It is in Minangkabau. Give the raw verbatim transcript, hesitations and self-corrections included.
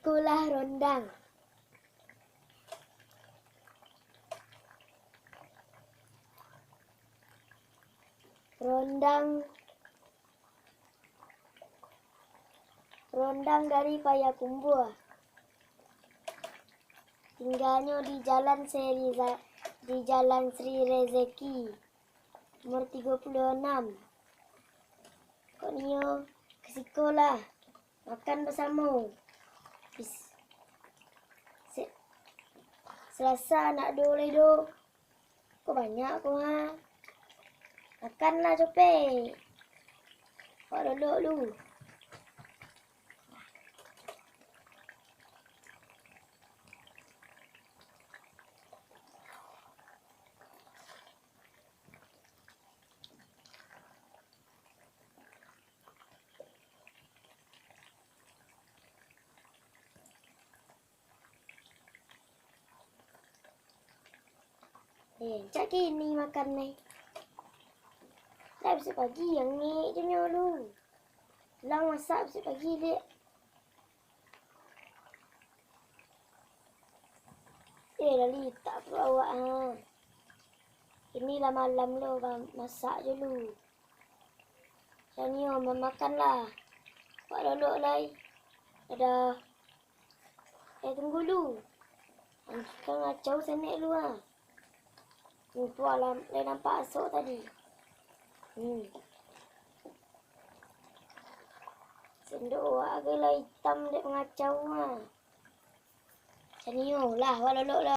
Itulah rondang. Rondang, rondang dari Payakumbuah. Tinggalnyo di Jalan Seri Za-, di Jalan Sri Rezeki, nomor tigo puluah anam. Kok nio, ka siko lah. Makan basamo. Is-, se-, Salasa nak do lai do. Kok banyak ko ha. Makanlah copek. Wak lolok lu. Eh, cak kini makan neh. Lah bisuak pagi angek je nyo lu. Lang masak bisuak pagi dek. Eh, lali tak pulo awak ha. Kini lah malam lo, ba-, masak je lu. Sanio mamakan lah. Wak lolok lai. Dadah. Eh, tunggu lu. Ka ngacau senek lu ha. Tumpua lah, lai nampak asok tadi. Hmm. Sendok wak agak lah itam dek pangacau ha. Sanio lah, wak lolok lah.